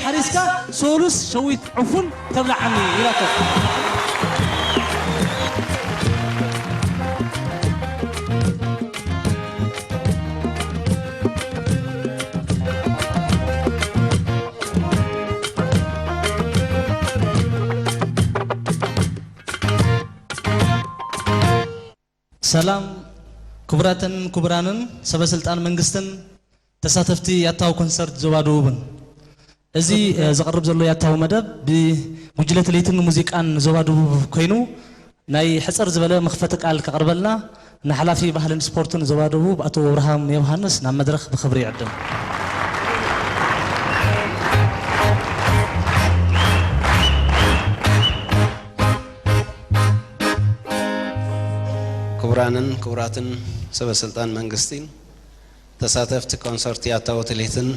ሓሪስካ ሶሉስ ሸዊት ዕፉን ተብላዓኒ ኢላቶ። ሰላም ክቡራትን ክቡራንን ሰበ ስልጣን መንግስትን ተሳተፍቲ ያታው ኮንሰርት ዞባ ደቡብን። እዚ፣ እ፣ ዝቐርብ ዘሎ ያታው መደብ ብጉጅለ ትልሂትን ሙዚቃን ዞባ ደቡብ ኮይኑ ናይ ሕጽር ዝበለ መኽፈቲ ቃል ከቕርበልና ንሓላፊ ባህልን ስፖርትን ዞባ ደቡብ ኣቶ ኣብርሃም ዮሃንስ ናብ መድረኽ ብኽብሪ ይዕድም። ክቡራንን ክቡራትን ሰበ ስልጣን መንግስቲን ተሳተፍቲ ኮንሰርት ያታው ትልሂትን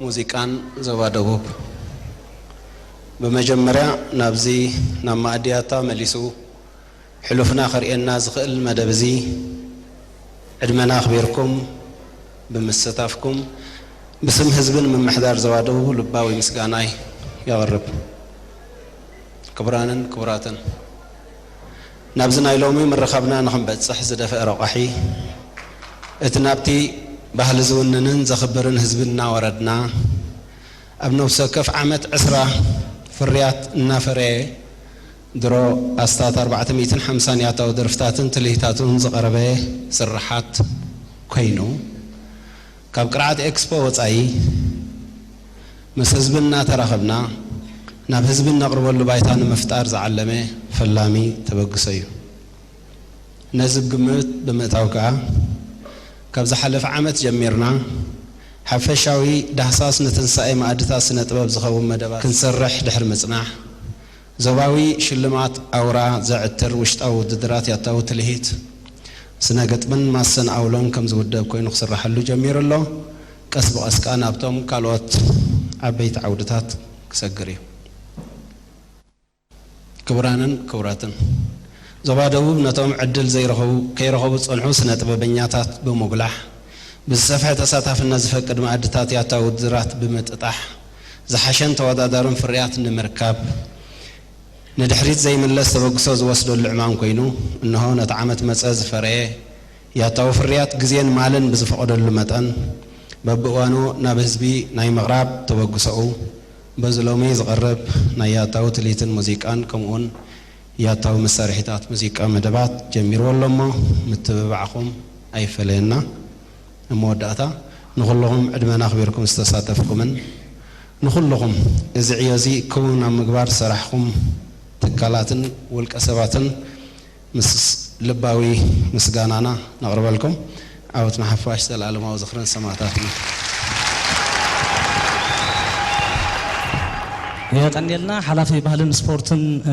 ሙዚቃን ዞባ ደቡብ፣ ብመጀመርያ ናብዚ ናብ ማእዲ ያታ መሊሱ ሕሉፍና ከርእየና ዝኽእል መደብ እዚ ዕድመና ኣኽቢርኩም ብምስታፍኩም ብስም ህዝብን ምምሕዳር ዞባ ደቡብ ልባዊ ምስጋናይ የቕርብ። ክቡራንን ክቡራትን፣ ናብዚ ናይ ሎሚ ምርኻብና ንኽንበጽሕ ዝደፍአ ረቋሒ፣ እቲ ናብቲ ባህሊ ዝውንንን ዘኽብርን ህዝቢ እናወረድና፣ ኣብ ነፍሲ ወከፍ ዓመት ዕስራ ፍርያት እናፈረየ፣ ድሮ ኣስታት ኣርባዕተ ሚእትን ሓምሳን ያታዊ ደርፍታትን ትልሂታቱን ዝቐረበ ስርሓት ኮይኑ፣ ካብ ቅርዓት ኤክስፖ ወጻኢ ምስ ህዝቢ እናተራኸብና ናብ ህዝቢ እነቕርበሉ ባይታ ንምፍጣር ዝዓለመ ፈላሚ ተበግሶ እዩ። ነዚ ግምት ብምእታው ከኣ ካብ ዝሓለፈ ዓመት ጀሚርና ሓፈሻዊ ዳህሳስ ንትንሳኤ ማእድታት ስነ ጥበብ ዝኸውን መደባት ክንሰርሕ ድሕሪ ምጽናሕ፣ ዞባዊ ሽልማት ኣውራ ዘዕትር ውሽጣዊ ውድድራት ያታዊ ትልሂት፣ ስነ ግጥምን ማሰን ኣውሎን ከም ዝውደብ ኮይኑ ክስራሓሉ ጀሚሩ ኣሎ። ቀስ ብቐስ ከኣ ናብቶም ካልኦት ዓበይቲ ዓውድታት ክሰግር እዩ። ክቡራንን ክቡራትን፣ ዞባ ደቡብ ነቶም ዕድል ዘይረኸቡ፣ ከይረኸቡ ዝጸንሑ ስነ ጥበበኛታት ብምጉላሕ፣ ብዝሰፍሐ ተሳታፍነት ዝፈቅድ ማእድታት ያታዊ ውድድራት ብምጥጣሕ፣ ዝሓሸን ተወዳዳርን ፍርያት ንምርካብ፣ ንድሕሪት ዘይምለስ ተበግሶ ዝወስደሉ ዕማም ኮይኑ፣ እንሆ ነቲ ዓመት መጸ ዝፈረየ ያታዊ ፍርያት ግዜን ማልን ብዝፈቐደሉ መጠን፣ በብእዋኑ ናብ ህዝቢ ናይ ምቕራብ ተበግሶኡ፣ በዚ ሎሚ ዝቐርብ ናይ ያታዊ ትልሂትን ሙዚቃን ከምኡውን ያታዊ መሳርሒታት ሙዚቃ መደባት ጀሚርዎ ኣሎ እሞ፣ ምትብባዕኹም ኣይፈለየና። ኣብ መወዳእታ፣ ንኹልኹም ዕድመና ኣኽቢርኩም ዝተሳተፍኩምን፣ ንኹልኹም እዚ ዕዮ እዚ ክውን ኣብ ምግባር ዝሰራሕኹም ትካላትን ውልቀ ሰባትን ምስ ልባዊ ምስጋናና ነቕርበልኩም። ዓወት ንሓፋሽ፣ ዘላለማዊ ዝኽርን ሰማእታትና። የቐንየልና ሓላፊ ባህልን ስፖርትን፣ እ፣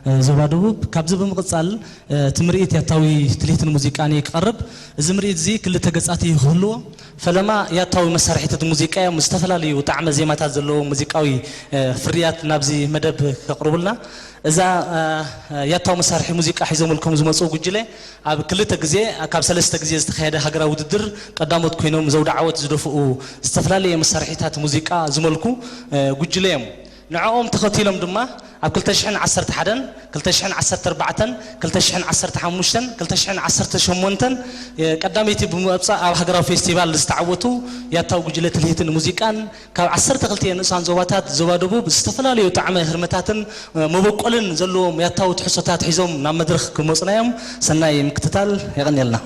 እ፣ ዞባ ደቡብ። ካብዚ ብምቕጻል፣ እ፣ እቲ ምርኢት ያታዊ ትልሂትን ሙዚቃን እዩ ክቐርብ። እዚ ምርኢት እዚ ክልተ ገጻት እዩ ክህልዎ። ፈለማ ያታዊ መሳርሒታት ሙዚቃ እዮም፣ ዝተፈላለዩ ጣዕመ ዜማታት ዘለዎ ሙዚቃዊ፣ እ፣ ፍርያት ናብዚ መደብ ከቕርቡልና። እዛ፣ እ፣ ያታዊ መሳርሒ ሙዚቃ ሒዞምልኩም ዝመጹ ጉጅለ ኣብ ክልተ ግዜ፣ ካብ ሰለስተ ግዜ ዝተኻየደ ሃገራዊ ውድድር ቀዳሞት ኮይኖም ዘውደ ዓወት ዝደፍኡ ዝተፈላለየ መሳርሒታት ሙዚቃ ዝመልኩ፣ እ፣ ጉጅለ እዮም። ንዕኦም ተኸቲሎም ድማ ኣብ ክልተ ሽሕን ዓሰርተ ሓደን፣ ክልተ ሽሕን ዓሰርተ ኣርባዕተን፣ ክልተ ሽሕን ዓሰርተ ሓሙሽተን፣ ክልተ ሽሕን ዓሰርተ ሸሞንተን፣ እ፣ ቀዳመይቲ ብምውጻእ ኣብ ሃገራዊ ፌስቲቫል ዝተዓወቱ ያታዊ ጉጅለ ትልሂትን ሙዚቃን ካብ ዓሰርተ ክልተ ንኡሳን ዞባታት ዞባ ደቡብ ዝተፈላለዩ ጣዕመ ህርመታትን መበቆልን ዘለዎም ያታዊ ትሕዝቶታት ሒዞም ናብ መድረኽ ክመጹና እዮም። ሰናይ ምክትታል። የቐንየልና።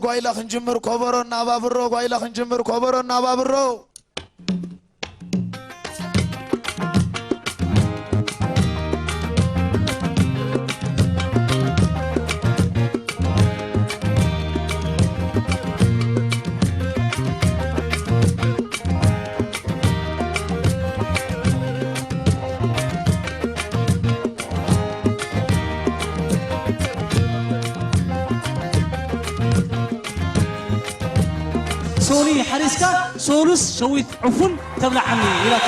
ጓይላ ክንጅምር ኮበሮ እናባብሮ፣ ጓይላ ክንጅምር ኮበሮ እናባብሮ። ሶሊ ሓሪስካ ሶሉስ ሸዊት ዕፉን ተብልዓኒ ኢላቶ።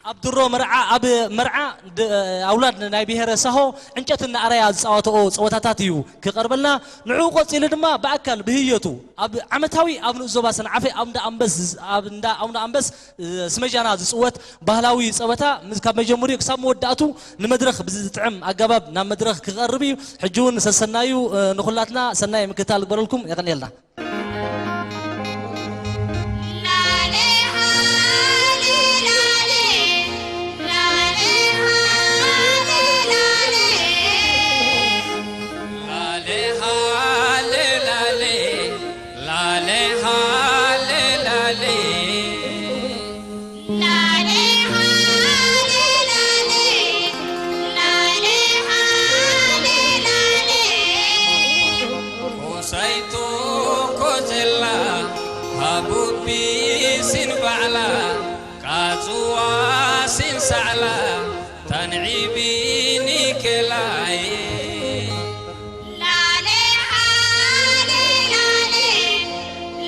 ኣብ ድሮ መርዓ፣ ኣብ መርዓ ድ-፣ ኣውላድ ናይ ብሄረ ሳሆ ዕንጨት እናኣረያ ዝፃወትኦ ፀወታታት እዩ ክቐርበልና። ንዕኡ ቆፂሉ ድማ ብኣካል ብህየቱ ኣብ ዓመታዊ ኣብ ንኡስ ዞባ ሰንዓፈ ኣብ እንዳ ኣንበስ፣ ኣብ እንዳ ኣቡነ ኣንበስ፣ እ፣ ስመጃና ዝፅወት ባህላዊ ፀወታ ምስ፣ ካብ መጀመሪኡ ክሳብ መወዳእቱ ንመድረኽ ብዝጥዕም ኣገባብ ናብ መድረኽ ክቐርብ እዩ። ሕጂ እውን ሰሰናዩ፣ እ፣ ንኹላትና ሰናይ ምክትታል ግበረልኩም። የቐንየልና። ሆሳይቶ ኮዘላ ሃቡቢ ሲን ባዕላ ቃጽዋ ሲን ሳዕላ ታንዒቢ ኒከላይ። ላሌ ሃሌ ላሌ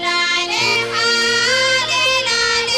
ላሌ ሃሌ ላሌ።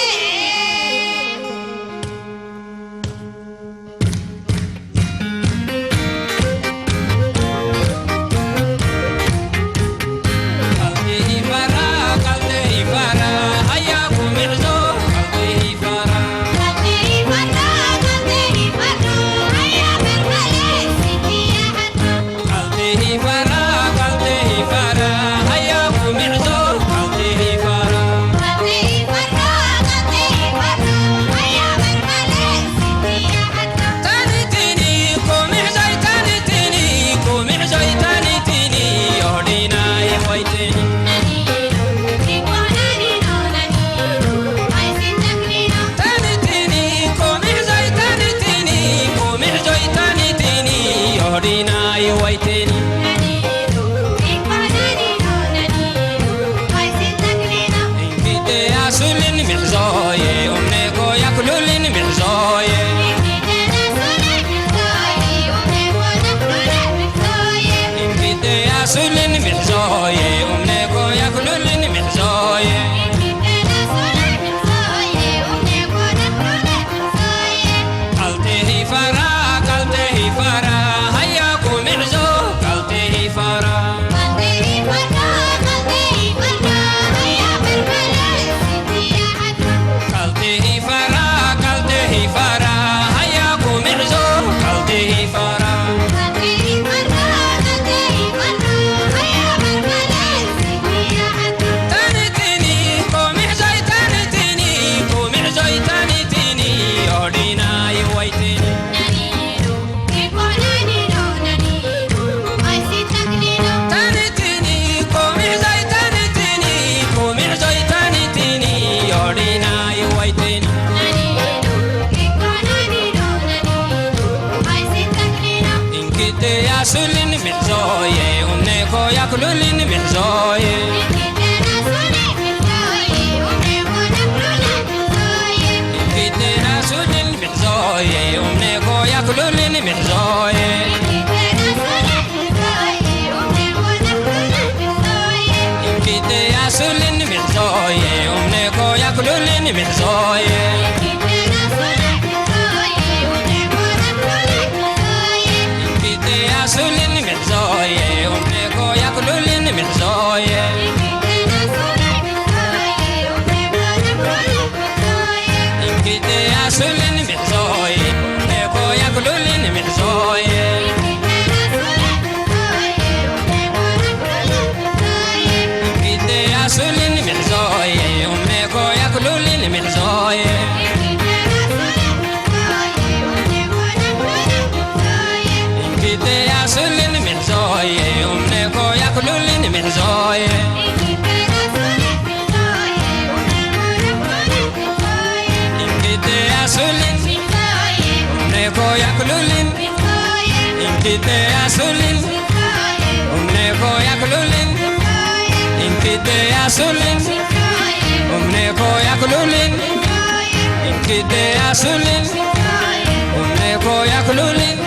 Sulin mixoye, umne koya kululin mixoye. Kitena sulin mixoye, umne koya kululin mixoye. Kitena sulin mixoye, umne koya kululin mixoye. Kitena sulin mixoye, umne koya kululin mixoye. Kitena sulin mixoye, umne koya kululin mixoye. ሱልን ምሕዞየ ኡምኔኮ ያክሉልን ምሕዞየ እንኪተያ ሱልን ምሕዞየ ኡምኔኮ ያክሉልን ምሕዞየ እንኪተያ ሱልን ኡምኔኮ ያክሉልን እንኪተያ ሱልን ኡምኔኮ ያክሉልን እንኪተያ ሱልን ኡምኔኮ ያክሉልን እንኪተያ ሱልን ኡምኔኮ ያክሉልን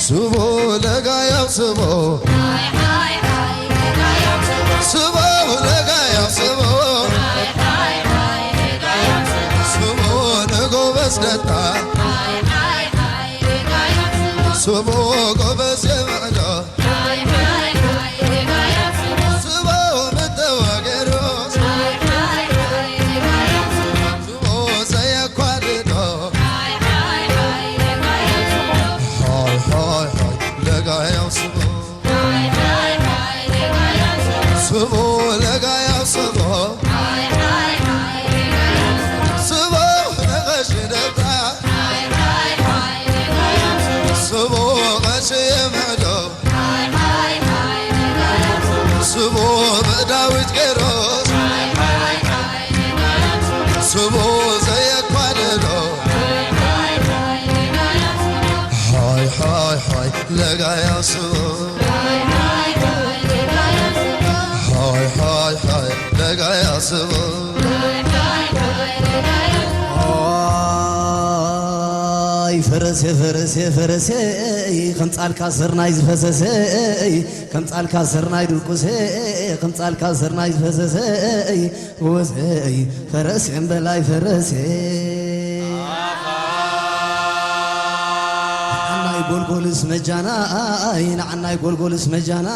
ስቦ ለጋያው ስቦ ስቦ ለጋያው ስቦ ስቦ ንጎበዝ ደታ ስቦ ጎበዝ የምዕዶ ስቦ ምተዋገሮ ስቦ ዘየኳድዶ ሃይ ሃይ ሃይ ለጋያው ስቦ ስቦ ለጋያው ስቦ ስቦ ንቐሽደታ ስቦ ቐሽ የምዕዶ ስቦ ብዳዊት ገይሮስ ስቦ ዘየኳደዶ ሃይ ሃይ ሃይ ለጋያ ስቦ ሃይ ሃይ ሃይ ለጋያ ስቦ ኣይ ፈረሴ ፈረሴ ፈረሴ ከም ጻልካ ስርናይ ዝፈሰሰ ከም ጻልካ ስርናይ ድርቁሰ ከም ጻልካ ስርናይ ዝፈሰሰ ወሰይ ፈረሴ እምበላይ ፈረሴ ንዓናይ ጎልጎልስ መጃና ኣይ ንዓናይ ጎልጎልስ መጃና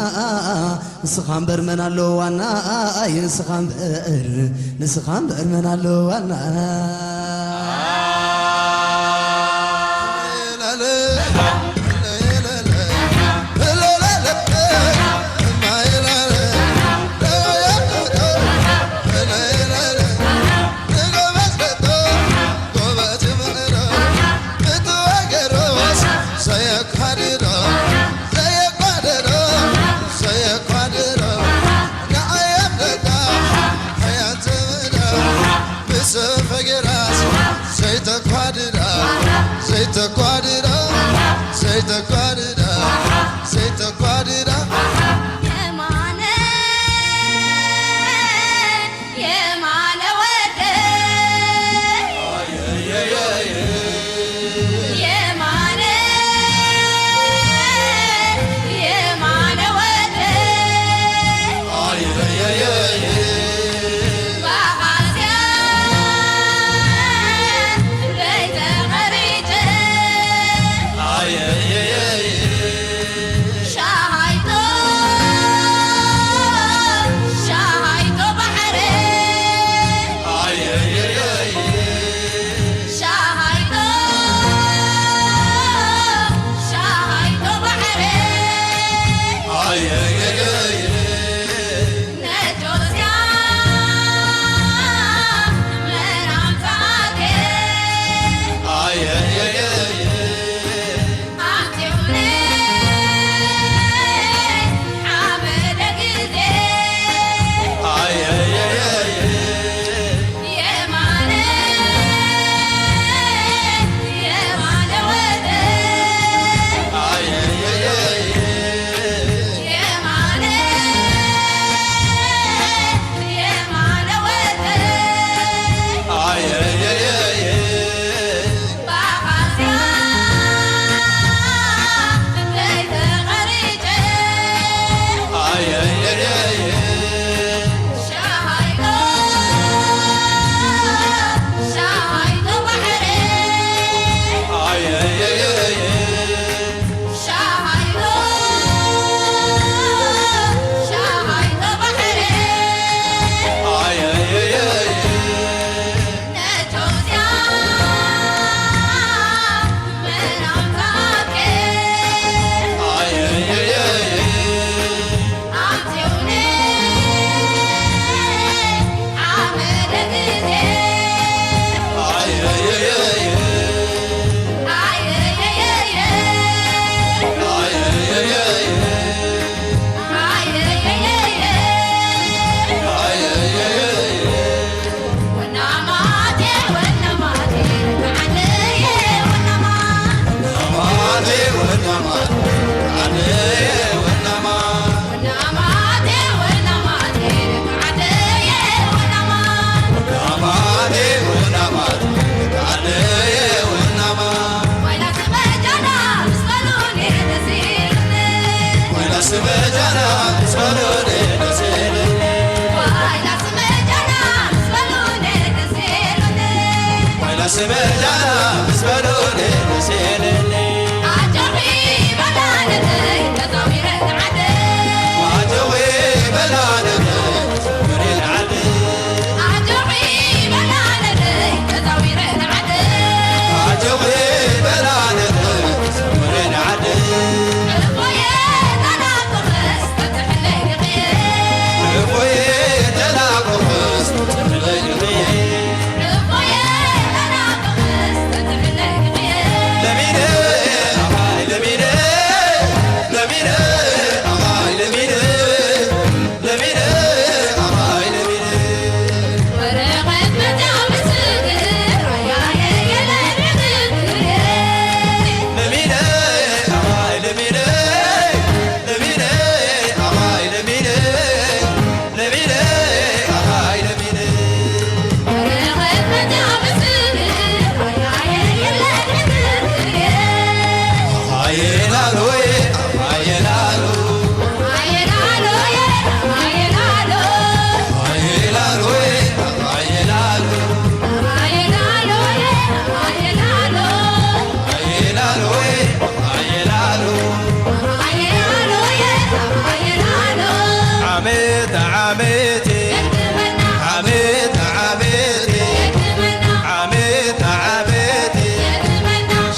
ንስኻ እምበር መን ኣለዎ ዋና ኣይ ንስኻ እምበር ንስኻ እምበር መን ኣለዎ ዋና መጃና ምስ በሉኒ ደስ ይለኒ። ኣጆኺ በላነተይ ተዛዊረን ዓደይ። ኣጆኺ በላነተይ ተዛዊረን ዓደይ። ኣጆኺ በላነተይ ተዛዊረን ዓደይ። ኣጆኺ በላነተይ ተዛዊረን ዓደይ። እፎየ ተናፍቕስ ተትሕለይ ድኽየ። እፎየ ተናፍቕስ ተትሕለይ ድኽየ። ዓመት ዓመት ዓመት ዓመት ዓመት ዓመት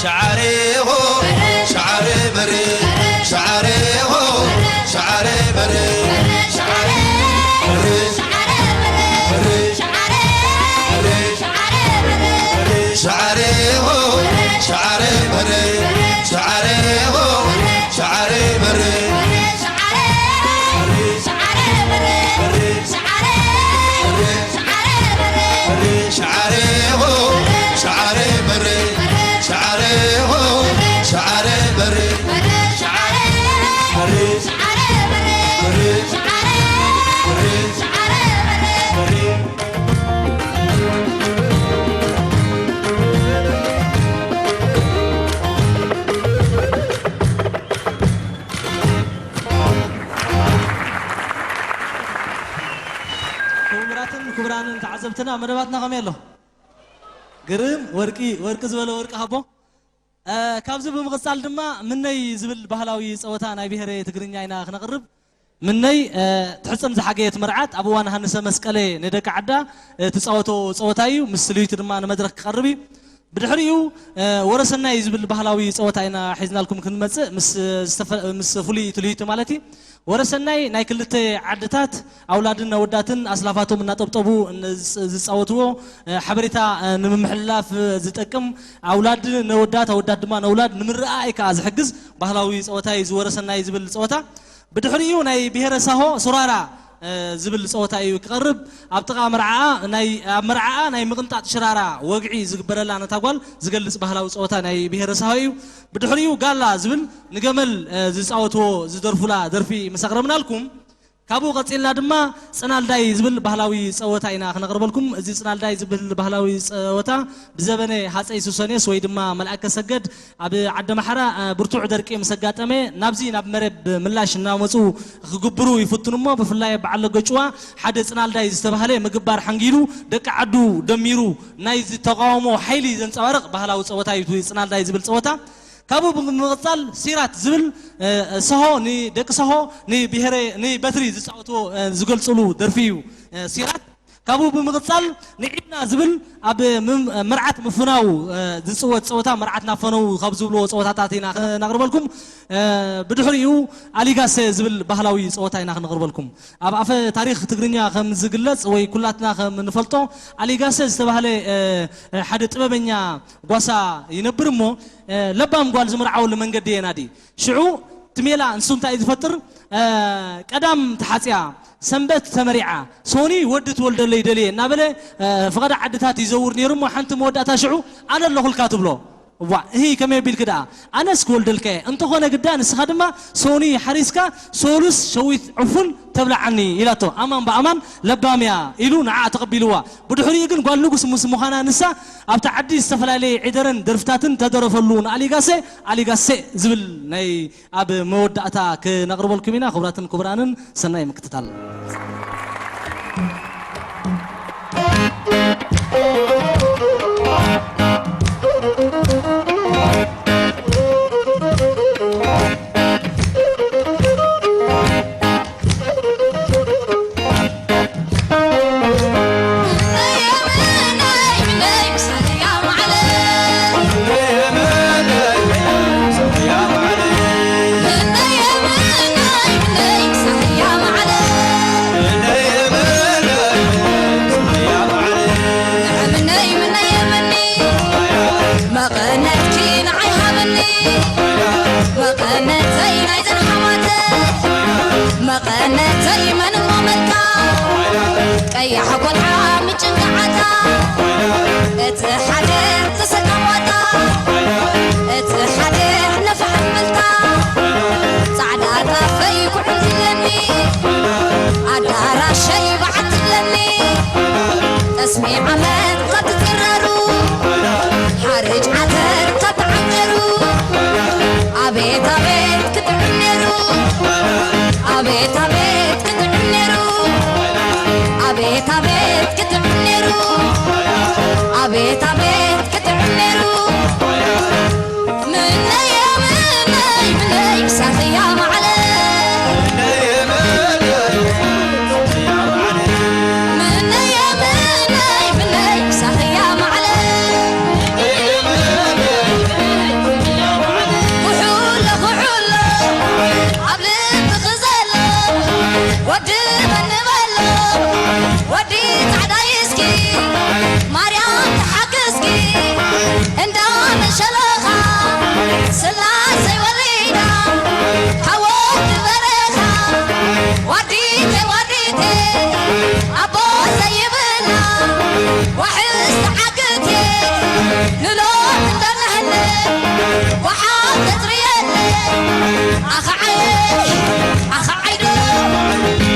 ሻዕሬሆ ሻዕሬ በሬ ሻዕሬሆ ሻዕሬ በሬ ሻዕሬ በሬ ሻዕሬሆ ሻዕሬ በሬ ሻዕሬሆ ሻዕሬ በሬ ሻዕሬ ሆ ሻዕሬ በሬ ሻዕሬ ሆ ሻዕሬ በሬ ሻዕሬ በሬ ሻዕሬ በሬ ሻዕሬ በሬ ሻዕሬ በሬ ክቡራትን ክቡራንን ተዓዘብትና መደባትና ከመይ ኣሎ? ግርም ወርቂ ወርቂ ዝበለ ወርቂ ሃቦ። እ፣ ካብዚ ብምቕጻል ድማ ምነይ ዝብል ባህላዊ ጸወታ ናይ ብሔረ ትግርኛ ኢና ክነቕርብ። ምነይ፣ እ፣ ትሕጽን ዝሓገየት መርዓት ኣብ እዋን ሃንሰ መስቀለ ንደቂ ዓዳ፣ እ፣ ትጻወቶ ጸወታ እዩ። ምስ ስልይቲ ድማ ንመድረኽ ክቐርብ እዩ። ብድሕሪኡ፣ እ፣ ወረሰናይ ዝብል ባህላዊ ጸወታ ኢና ሒዝናልኩም ክንመጽእ። ምስ ዝተፈ-፣ ምስ ፍሉይ ትልሂቱ ማለት እዩ። ወረሰናይ ናይ ክልተ ዓድታት ኣውላድን ኣወዳትን ኣስላፋቶም እናጠብጠቡ ን-፣ ዝጽ-፣ ዝጻወትዎ፣ እ፣ ሓበሬታ፣ እ፣ ንምምሕልላፍ፣ እ፣ ዝጠቅም፣ ኣውላድ ነወዳት፣ ኣወዳት ድማ ነውላድ ንምርኣይ ከኣ ዝሕግዝ ባህላዊ ጸወታ እዩ እዚ ወረሰናይ ዝብል ጸወታ። ብድሕሪኡ ናይ ብሄረ ሳሆ ሱራራ፣ እ፣ ዝብል ጸወታ እዩ ክቐርብ። ኣብ ጥቓ መርዓኣ ናይ፣ ኣብ መርዓኣ ናይ ምቕንጣጥ ሽራራ ወግዒ ዝግበረላ ነታ ጓል ዝገልጽ ባህላዊ ጸወታ ናይ ብሄረ ሳሆ እዩ። ብድሕሪኡ ጋላ ዝብል ንገመል፣ እ፣ ዝጻወትዎ ዝደርፉላ ደርፊ ምስ ኣቕረብናልኩም፣ ካብኡ ቀጺልና ድማ ጽናልዳይ ዝብል ባህላዊ ጸወታ ኢና ክነቕርበልኩም። እዚ ጽናልዳይ ዝብል ባህላዊ ጸወታ ብዘበነ ሃጸይ ሱሰንዮስ ወይ ድማ መልኣከ ሰገድ ኣብ ዓዲ ማሕራ፣ እ፣ ብርቱዕ ደርቂ ምስ ኣጋጠመ ናብዚ ናብ መረብ ምላሽ እናመጹ ክግብሩ ይፍትኑ እሞ ብፍላይ ኣብ በዓል ገጭዋ ሓደ ጽናልዳይ ዝተባህለ ምግባር ሓንጊሉ ደቂ ዓዱ ደሚሩ ናይ ተቃውሞ ሓይሊ ዘንጸባርቕ ባህላዊ ጸወታ እዩ እቲ ጽናልዳይ ዝብል ጸወታ። ካብኡ ብምቕጻል ሲራት ዝብል፣ እ፣ ሰሆ ንደቂ ሰሆ ንብሄረ ንበትሪ ዝጻወትዎ፣ እ፣ ዝገልጽሉ ደርፊ እዩ፣ እ፣ ሲራት። ካብኡ ብምቕጻል ንዒድና ዝብል ኣብ ምም-፣ መርዓት ምፍናው፣ እ፣ ዝጽወት ጸወታ መርዓት ናብ ፈነው ካብ ዝብልዎ ጸወታታት ኢና ክነቕርበልኩም። እ፣ ብድሕሪኡ ኣሊጋሰ ዝብል ባህላዊ ጸወታ ኢና ክነቕርበልኩም። ኣብ ኣፈ ታሪኽ ትግርኛ ከም ዝግለጽ ወይ ኩላትና ከም ንፈልጦ ኣሊጋሰ ዝተባህለ፣ እ፣ ሓደ ጥበበኛ ጓሳ ይነብር እሞ፣ እ፣ ለባም ጓል ዝምርዓወሉ መንገዲ የናዲ። ሽዑ እቲ ሜላ ንሱ እንታይ እዩ ዝፈጥር? እ፣ ቀዳም ተሓጽያ፣ ሰንበት ተመሪዓ፣ ሶኒ ወዲ ትወልደለይ ደልየ እናበለ፣ እ፣ ፍቐዳ ዓድታት ይዘውር ነይሩ እሞ ሓንቲ መወዳእታ ሽዑ ኣነ ኣለኹልካ ትብሎ። እዋ፣ እሂ፣ ከመይ ኣቢልኪ ደኣ? ኣነስ ክወልደልካ እየ። እንተኾነ ግዳ ንስኻ ድማ ሶኒ ሓሪስካ ሶሉስ ሸዊት ዕፉን ተብልዓኒ ኢላቶ። ኣማን ብኣማን ለባም እያ ኢሉ ንዓኣ ተቐቢልዋ። ብድሕሪኡ ግን ጓል ንጉስ ምስ ምዃና ንሳ ኣብታ ዓዲ ዝተፈላለየ ዒደርን ደርፍታትን ተደረፈሉ። ንኣሊጋሴ ኣሊጋሴ ዝብል ናይ ኣብ መወዳእታ ክነቕርበልኩም ኢና። ክቡራትን ክቡራንን ሰናይ ምክትታል። ስሚዕ ዓመት ካብ ትጽረሩ፣ ሓርጭ ዓተር ካብ ትዓንቀሩ፣ ኣቤት ኣቤት ክጥዕም ነይሩ፣ ኣቤት ኣቤት ክጥዕም ነይሩ፣ ኣቤት ኣቤት ክጥዕም ነይሩ፣ ኣቤት ኣቤት ክጥዕም ነይሩ። ምነየ ምነይ ምነይ ሳኽያ ማዕለ። ምነየ ምነይ ምነይ ሳኽያ ማዕለ። ኩሕሎ ኩሕሎ ኣብ ልብኺ ዘሎ ወዲ መን በሎ ወዲ ጻዕዳ እስኪ ማርያም ትሓግዝኪ እንዳ መሸለኻ ስላሰይ ወሊዳ ሓወት በረኻ ዋዲተ ዋዲተ ኣቦ ዘይብላ ዋሕስ ተዓግቴ ንሎት እንደነህለ ወሓብ ተጽርየለ ኣኸዓየ ኣኸዓይዶ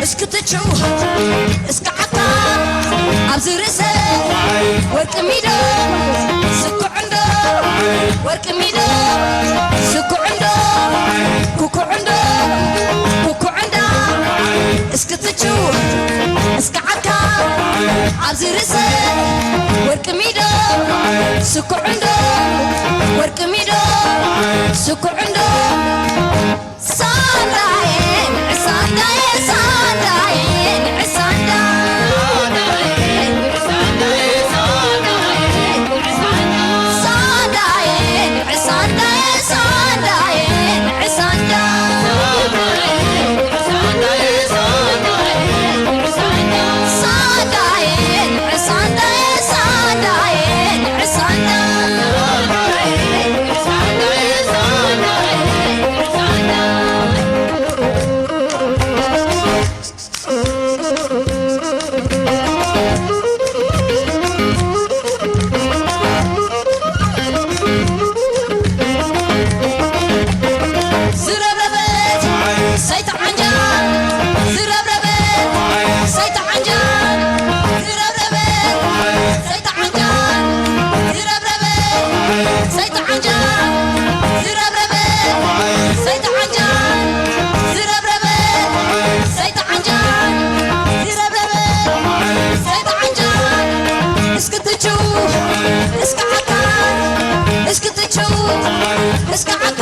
እስክትችው እስከ ዓካ ኣብዚ ርእሰ ወርቂ ሚዶ ስኩዕ እንዶ ወርቂ ሚዶ ስኩዕ እንዶ ኩኩዕ እንዶ ኩኩዕ እንዳ እስክትችው እስከ ዓካ ኣብዚ ርእሰ ወርቂ ሚዶ ስኩዕ እንዶ ወርቂ ሚዶ ስኩዕ እንዶ ሳንዳዬ ንዕሳንዳዬ ሳንዳዬ ንዕሳንዳ ሳንዳዬ ንዕሳንዳዬ ሳንዳዬ ንዕሳንዳ ዝረብረበት ሰይጣን ዓንጃ ዝረብረበት ሰይጣን ዓንጃ ዝረብረበት ሰይጣን ዓንጃ ዝረብረበት ሰይጣን ዓንጃ ዝረብረበት ሰይጣን ዓንጃ ዝረብረበት ሰይጣን ዓንጃ ዝረብረበት ሰይጣን ዓንጃ እስክትችው እስከ ዓካ እስክትችው እስከ ዓካ